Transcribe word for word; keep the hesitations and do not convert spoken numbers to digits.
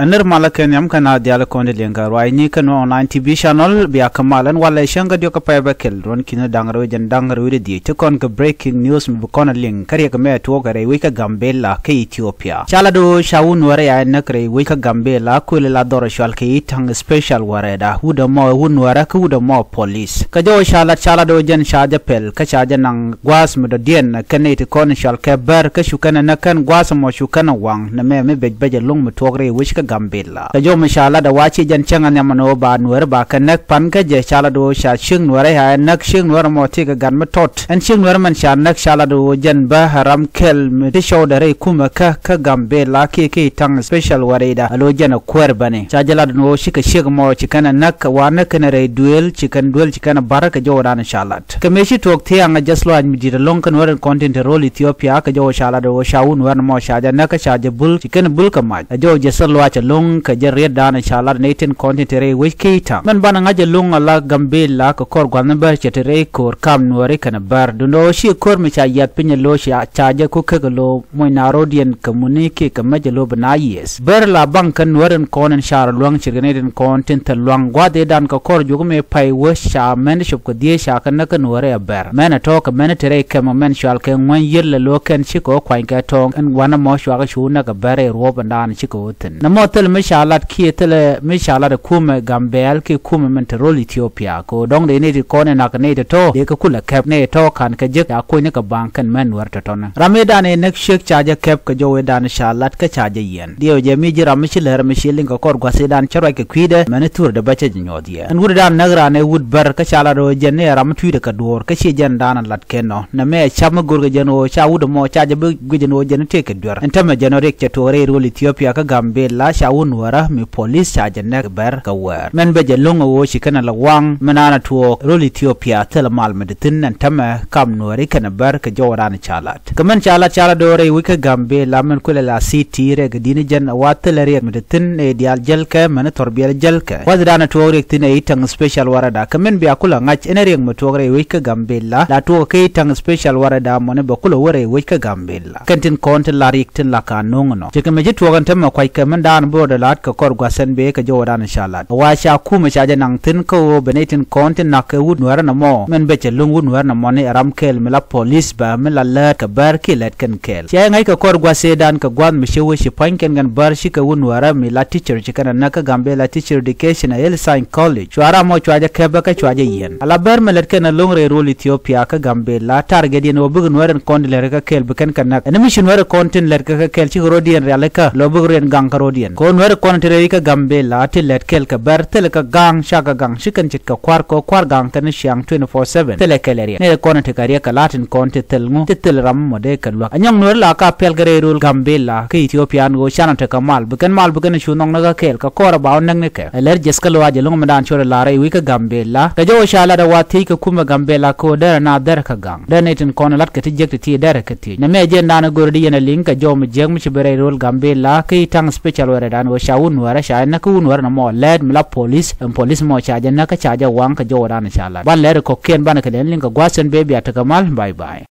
Ɛ nir malä kɛ nhiam kɛ naath diaal kɔn di liŋ kɛ ruaacni kɛ Nuer Online T V channel, bia kɛ mal ɛn walɛ cäŋ kä diɔk kɛ pɛpɛ kɛl ruɔ̱n ki̱n da̱ŋ rɛw jɛn da̱ŋ rɛw di dhieec ti kɔn kɛ breaking news mi bi kɔn a liŋ kä riɛk mɛ tuɔɔk kɛ rɛy wec kä Gambela kä Ethiopia. Ca lat ɣöö ca wut Nuäärä ya ɛ näk rɛy wec kä Gambela, kuël la dhɔr cual kɛ i̱ ta̱ŋ special warɛɛda, wut ɛmɔ ɛ wut Nuäärä kä wut ɛmɔ ɛ police. Kä jɔwä ca lat, ca lat ɣöö jɛn ca jɛ pɛl kä ca jɛ naŋ gua̱a̱th mi dɔ̱diɛn kɛn nɛy ti kɔn cual kɛ Bär, kä cu kɛn ɛ näk kɛn gua̱a̱th ɛmɔ cu kɛn ɛ waŋ nɛmɛ mi bec bɛc ɛlɔ̱ŋ mi tuɔɔk rɛy wec kä Gambela. Kä jɔw mi ca lat ɛ wa ci jɛn cäŋ ɛ nhiam ɛn ɣöö ba Nuäärä ba kɛ näk, pan kä jɛ ca lat ɣöö ca ciek Nuäärä ya ɛ näk, ciek Nuäärä mɔ tëëkɛ gat mi tɔt. Ɛn ciek Nuäärä mɛn ca näk ca lat ɣöö jɛn bä ɛ ram kɛl mi ti cɔwdɛ rɛy kumɛ kä kä Gambela kiɛ kiɛ ta̱ŋ special warɛɛda, alo jɛn ɛ kuäär bäni. Ca jɛ lat ɛn ɣöö cikɛ ciek mɔ ci kɛn ɛ näk, wa näk kɛn rɛy duëël, ci kɛn duëël ci kɛn ɛ bär. Kä jɔwdan ca lat kɛ mëë ci tuɔɔk thia̱a̱ŋ ɛ jɛ thil luaac mi di̱i̱t ɛlɔ̱ŋ kä Nuäär in kɔn tin te ro̱l Ethiopia, kä jɔw ca lat ɣöö ca wut Nuäär ɛmɔ ca jɛ näk kä ca jɛ bul, ci kɛn bul kɛ mac. Ɛ jɔw jɛ thil luaac ɛlɔ̱ŋ kɛ jɛ rietdan ca lat nɛy tin kɔn tin te rɛy wec kiɛ ta̱ŋ. Mɛn banɛ ŋa̱c ɛlɔ̱ŋ ala Gambela kɛ kɔr gua̱thni Bär cɛ te rɛy ko̱r kam Nuääri kɛnɛ Bär. Duundɛ ɣöö ci ko̱r mi ca yiath piny ɛlɔ ca, ca jɛ ku kek ɛlɔ muɔ̱ny na ro̱diɛn kɛ muni kiɛ kɛ mec ɛlɔ bi na yieth. Bär la baŋ kä Nuäär in kɔn in car luäŋ, cirkɛ nɛy tin kɔn tin thil luaŋ gua̱a̱th ëëdan kɛ kɔr juɔk mëë pay wä ca mɛn cop kɛ dhieec ca kɛ näk kä Nuäärä ɛ Bär. Mɛn ɛ tɔ̱ kɛ mɛn te rɛy kɛm ɛ mɛn cual kɛ ŋuäny yiël ɛlɔ kɛn cikɛ wä kuany kɛ tɔ̱ɔ̱ŋ ɛn wanɛ mɔ cuakɛ cu näk ɛ Bär rɛy ruɔ̱p ɛndan cikɛ wä thi̱n. Nɛmɔ thilɛ mi ca lat kiɛ thilɛ mi ca lat ɛ kumɛ Gambɛl kiɛ kumɛ mɛn te ro̱l Ethiopia. Kɛ ɣöö dɔ̱ŋ dee nɛy ti kɔn in nak nɛy ti tɔ̱ dee kɛ kulɛ kɛp, nɛy tɔ̱ ka̱n kɛ jek ca kuɔ̱nyni kɛ baŋ kɛn mɛn Nuäär tɔ̱tɔ̱ni. Ram ëëdan ɛ näk ciek ca jɛ kɛp kɛ jɔw ëëdan ca lat kä ca jɛ yiɛn. Diɛw jɛ mi ji̱ ram mi ci lär mi ci liŋ kɛ kɔr gua̱th ëëdan cä ruac kɛ kui̱dɛ, mɛn thurɛ dee bä cä jɛ nyuɔ̱th yɛ. Ɛn wut ëëdan näk raan ɛ wut Bär kä ca lat ɣöö jɛn ni ɛ ram mi tui̱dɛ kɛ duɔ̱ɔ̱r kä ci jɛn daanɛ lat kɛn nɔ. Nɛmɛ ɛ ca̱p mi go̱rkɛ jɛn ɣöö ca wut ɛmɔ ca jɛ bi guic ɛn ɣöö jɛn tëëkɛ duer. Ɛn tämɛ jɛn ɔ riɛk cɛ tuɔɔk rɛy ro̱l Ethiopia kä Gambela, ca wut Nuäärä mi police ca jɛ näk Bär kɛ wäär. Mɛn bɛ jɛ lo̱ŋ ɛ ɣöö ci kɛn ɛ la waŋ mɛn an ɛ tuɔɔk ro̱l Ethiopia thilɛ mal mi di thi̱n ɛn tämɛ kam Nuääri kɛnɛ Bär kɛ jɔwdan ca lat. Kɛ mɛn ca lat, ca lat do̱r rɛy wec kä Gambela mɛn kuëlɛ la city rɛk di̱n jɛn ɛ wa thilɛ riɛk mi te thi̱n ëë diaal jälkɛ mɛn thɔrbiɛl jälkɛ. Wa̱thdan ɛ tuɔɔk riɛk thi̱n ëë ta̱ŋ special warɛɛda. Kɛ mɛn bia kulɛ ŋa̱c ɛn riɛk mi tuɔɔk rɛy wec kä Gambela, la tuɔɔk kä i̱ ta̱ŋ special warɛɛda mɔni bɛ kulɛ wä rɛy wec kä Gambela. Kɛn tin kɔn tin la riɛk tin la ka no̱o̱ŋ nɔ. Cikɛ mi ci tuɔɔk ɛn tämɛ kuackɛ mɛn daan bi rɔ dɛ la̱t kɛ kɔr gua̱th ɛn bee kɛ jɔwdan ca lat. Wa ca kumɛ ca jɛ naŋ thi̱n kä ɣöö bɛ nɛy tin kɔn tin nak kɛ wut Nuäärä nɔmɔ. Mɛn bɛ cɛ lo̱ŋ wut Nuäärä nɔmɔ ni ram kɛl mi la police bä mi la läät kɛ Bär kiɛ lät kɛn kɛɛl. Cɛ ŋäc kɛ kɔr gua̱th ëëdan kɛ gua̱th mi ci wä ci pua̱ny kɛn kɛn Bär cikɛ wut Nuäärä mi la teacher ci kɛn ɛ näk kä Gambela Teacher Education ɛ Hillside College. Cua ram mɔ cua jɛ kɛp bä kä cua jɛ yiɛn. Ala Bär mi lät kɛn ɛ lo̱ŋ rɛy ro̱l Ethiopia kä Gambela target yɛn ɣöö bikɛ Nuäärä kɔn di lät kɛ kɛɛl bi kɛn kɛ näk. Ɛn mi ci Nuäärä kɔn tin lät kɛ kɛ kɛɛl cikɛ ro̱diɛn rialikä lɔ bikɛ ro̱diɛn gaŋ kä ro̱diɛn. Kɛ ɣöö Nuäärä kɔn ti rɛy kä Gambela ti lät kɛɛl kɛ Bär thilɛ kɛ gaŋ ca kɛ gaŋ ci kɛn ce̱tkɛ kua̱r kɛ kua̱r gaŋ kɛn ciaŋ twenty four seven. Thilɛ kɛl ɛ riɛk. Nɛy kɔn ti kɛ riɛk kɛ la̱t in kɔn ti thil ŋu ti thil ram mɔ dee kɛ luäk. Anyɔŋ Nuäärä la ka pɛl kɛ rɛy ro̱l Gambela kä Ethiopia ni ɣöö canɛ tekɛ mal bi kɛn mal bi kɛn cu nhɔkni kä kɛɛl kɛ kɔɔr ɛ ba wä näkni kɛ. Ɛ lɛr jiɛth kä luaac ɛlɔ̱ŋ mi daan cuɔt ɛ la̱r rɛy wec kä Gambela. Kɛ jɔw ca lat ɛ wa thiec kɛ kumɛ Gambela kɛ ɣöö derɛ na derɛ kɛ gaŋ. Dee nɛy tin kɔn lat kɛ ti jiäk ti ti derɛ kɛ thiec. Nɛmɛ jɛn daan ɛ go̱r di yɛn ɛ liŋ kɛ jɔw mi jiäk mi ci bi rɛy ro̱l Gambela kä i̱ ta̱ŋ special warɛɛdan ɣöö ca wut Nuäärä ca jɛ näk kä wut Nuäärä nɔmɔ lɛɛt mi la police. Ɛn police mɔ ca jɛ näk kä ca jɛ waŋ kɛ jɔwdan ca lat. Ban lɛr kɔ̱kiɛn banɛ kɛ lɛn liŋ kɛ gua̱a̱th ɛn bee bia tekɛ mal. Bye bye.